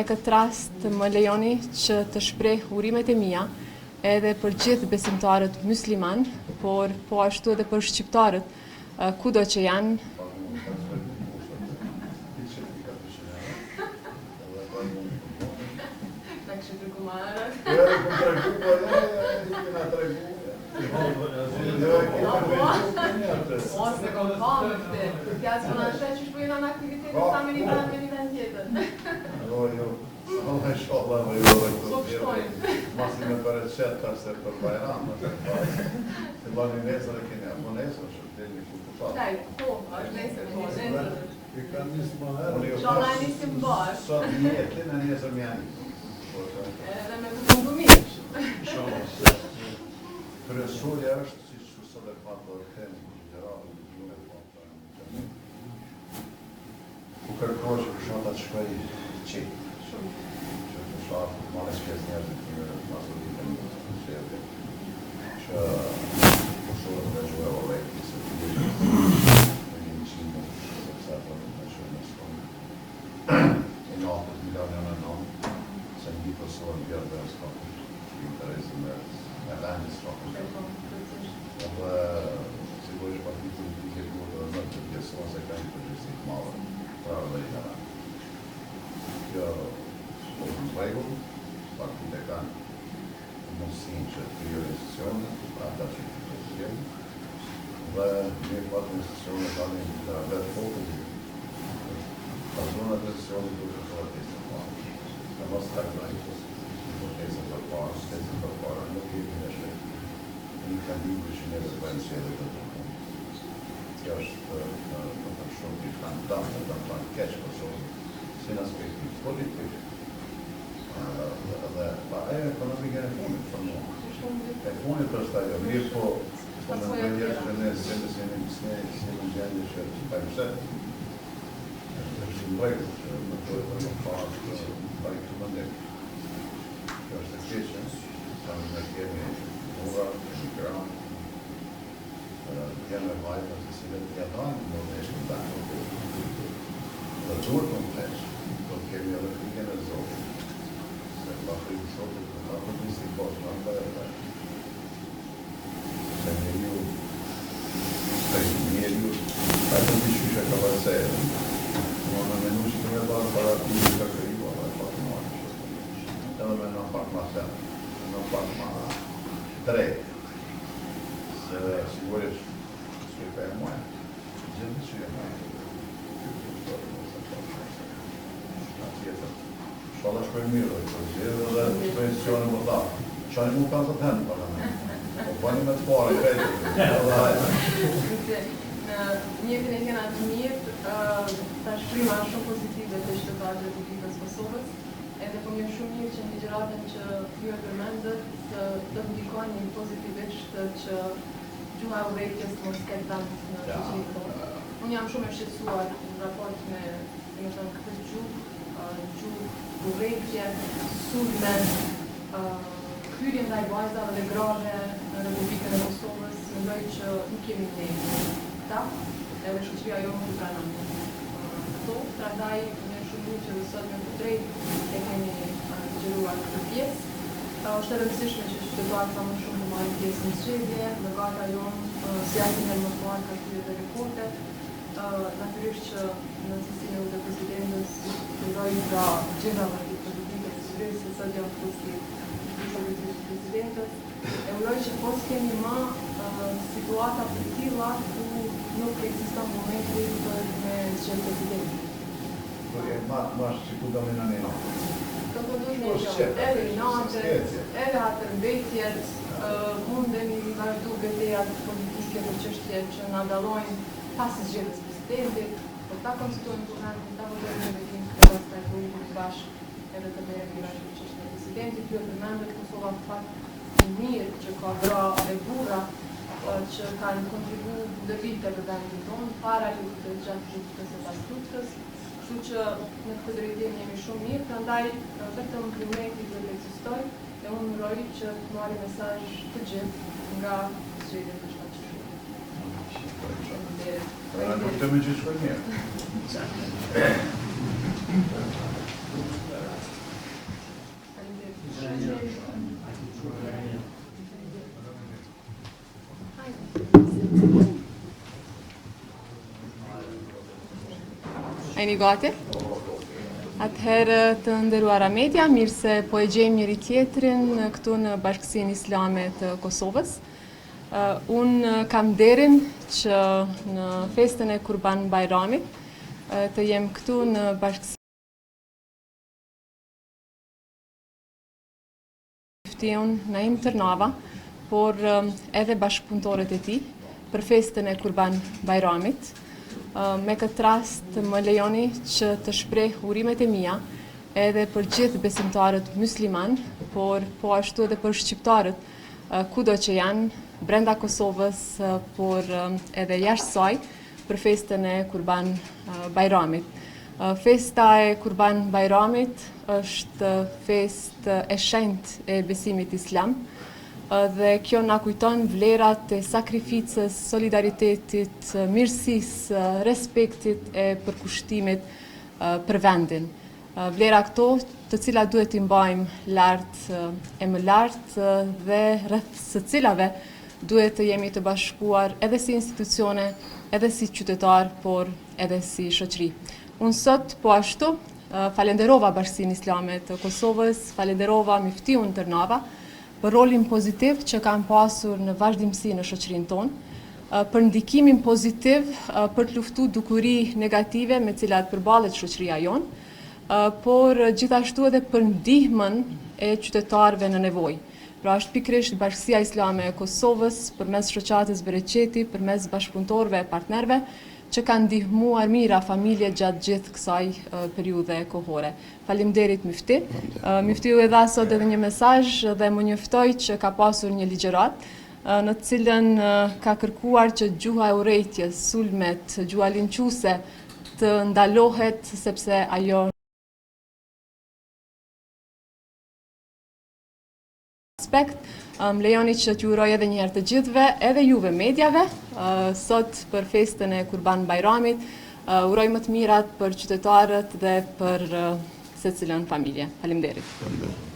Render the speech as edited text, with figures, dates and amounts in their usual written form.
Me këtë rast më lejoni që të shpreh urimet e mia edhe për gjithë besimtarët myslimanë, por po ashtu edhe për shqiptarët kudo që janë. Na kishte tregu ma herët. Jo, e kom tregu, po jo, jo, i kena tregu. Jo, e kena tregu, O, se kom pa me këte. Kja s'po na sheh qysh po jena në aktivitete sa me një vend me një vend tjetër. Jo, jo. Allah, inshallah, jo, jo, dhe këto Po shkojmë. Masi me bereqet tash se për Bajram, se pas, se bani nesër e keni, apo nesër, që delni ku fushat. Daj, po, është nesër, po, nesër. I kanë nisë më herë. Unë ju Inshallah e thash, nisim bashkë. Sot nijetin e nesër më janë. Po, që Edhe me përfundu mirë. Kryesorja është, si që sot e pa të them, gjeneral, ju e pa të në ku kërkohet që fushata të shkoj qetë. Shumë. Që fushatë të marrë pjesë njerëzit mirë, mazhoritën zgjedhje, që pushohet nga gjuha e urrejtjes së fyerjes, me një qimë, sepse ato nuk na çojnë askund. I natës mi lanë janë nanë, se mbi Kosovën vjerë dhe s'ka kush, interesin e, e vendit s'ka kush. E po, plotësisht. Edhe sigurisht partitë politike duhet edhe më të pjesohen se kanë një përgjegjësi të madhe për ardhmërinë e vendit. Kjo është në rregull, partitë e kanë mundësinë që të krijojnë institucione, ata që të zgjedhin, dhe mirë po ato institucione tani nga vetë populli, bazuar në institucionet duhet të thotë pjesën e parë. Në mos stagnoj, nuk ecën përpara, s'ecën përpara, nuk jemi në shë një kalibri që ne të bëjmë zgjedhje të të punë. Kjo është do të thënë shumë i kanë dëm, e dëmton keq Kosovën, si në aspektin politik, dhe pa ajo ekonomike e fundit për mua. E fundit është ajo, mirë po, po mendoj njerëz që ne s'jemi s'jemi s'jemi në gjendje që të bëjmë shtet. Është në rregull që më duhet dhe më parë të bëj këtë mendim. Kjo është e keqe, tani ne kemi burra, kemi gra, djem e vajza të cilët ja dalin modelin tanë. Dhe duhet të më heq, do të kemi edhe frikën e Zotit, se pa frikë Zotit nuk ka përgjithësi botë, në bëhet tash. Se njeriu, prej njeriu, ai po di qysh e ka bërë se, më me menu që të me bërë para ti që ka kriju, apo e pa të marrë që. Edhe me në pak ma thellë, me në pak ma drejt, se sigurisht, s'ke e muaj, gjithë që e muaj, tjetër. Inshallah shkoj mirë dhe këto zgjedhje dhe shkoj institucione më tha. Qani mu 50 herë në parlament. Po bëni me të parë, krejtë. Edhe hajde. Në njetin e kena të mirë, tash fryma është shumë pozitive të qytetarët e Republikës Kosovës, edhe po më vjen shumë mirë që në ligjëratën që ju e përmendët, do të ndikoni pozitivisht që gjuha e urrejtjes të mos ketë vend në shoqërinë tonë. Unë jam shumë e shqetësuar në raport me, do të thënë, këtë gjuhë, gjuhë urrejtje, sulme, fyerje ndaj vajzave dhe grave në Republikën e Kosovës, mendoj që nuk jemi ne këta, edhe shoqëria jonë nuk i pranon këto, prandaj më vjen shumë mirë që edhe sot me të drejtë e kemi ligjëruar këtë pjesë. Është e rëndësishme që qytetarët sa më shumë të marrin pjesë në zgjedhje, dërgata jonë si asnjëherë më parë ka thyer edhe rekorde. Natyrisht që në cilësinë e presidentes uroj nga gjitha partitë politike, sigurisht se sot jam këtu si vicepresidentes, e uroj që mos kemi më situata të tilla ku nuk ekziston momenti për me zgjedh presidentin. Po e ma ma që ku dominon e Do të ndodhë një gjë, edhe inatet, edhe hatërmbetjet, mundemi mi vazhdu betejat politike për çështje që na dallojnë pas zgjedhjes presidentit, po ta konstituojmë kuvendin, ta votojmë qeverinë, dhe pastaj të ulemi bashkë edhe të merremi vesh për çështjen e presidentit. Ju e përmendët Kosova fat i mirë që ka gra e burra që kanë kontribu ndër vite për vendin tonë, para luftës, gjatë luftës e pas luftës, kështu që në këtë drejtim jemi shumë mirë, prandaj vetëm vullneti duhet të ekzistojë e unë uroj që të marrim mesazh të gjithë nga zgjedhjet e 7 qershorit. Faleminderit. Na luftemi që shkoj mirë. A jeni gati? Atëherë të nderuara media, mirë se po e gjejmë njëri tjetrin këtu në Bashkësinë Islame të Kosovës. Unë kam nderin që në festën e Kurban Bajramit të jem këtu në Bashkësinë Myftiun Naim Tërnava, por edhe bashkëpunëtorët e tij për festën e Kurban Bajramit. Me këtë rast më lejoni që të shpreh urimet e mia edhe për gjithë besimtarët muslimanë, por po ashtu edhe për shqiptarët kudo që janë brenda Kosovës, por edhe jashtë saj për festën e Kurban Bajramit. Festa e Kurban Bajramit është festë e shenjtë e besimit islam dhe kjo na kujton vlerat e sakrificës, solidaritetit, mirësisë, respektit e përkushtimit për vendin. Vlera këto të cilat duhet t'i mbajmë lart e më lart dhe rreth së cilave duhet të jemi të bashkuar edhe si institucione, edhe si qytetarë, por edhe si shoqëri. Unë sot po ashtu falenderova Bashkësinë Islame të Kosovës, falenderova Myftiun Tërnava për rolin pozitiv që kanë pasur në vazhdimësi në shoqërinë tonë, për ndikimin pozitiv për të luftu dukuri negative me cilat përballet shoqëria jonë, por gjithashtu edhe për ndihmën e qytetarëve në nevojë. Pra është pikërisht Bashkësia Islame e Kosovës përmes shoqatës Bereqeti, përmes bashkëpunëtorëve e partnerëve që kanë ndihmuar mijëra familje gjatë gjithë kësaj periudhe kohore. Faleminderit Myfti. Myftiu e dha sot edhe një mesazh dhe më njoftoi që ka pasur një ligjëratë në të cilën ka kërkuar që gjuha e urrejtjes, sulmet, gjuha linçuese të ndalohet sepse ajo aspekt. Më lejoni që t'ju uroj edhe një herë të gjithëve, edhe juve mediave, sot për festën e Kurban Bajramit, uroj më të mirat për qytetarët dhe për secilën familje. Faleminderit. Faleminderit.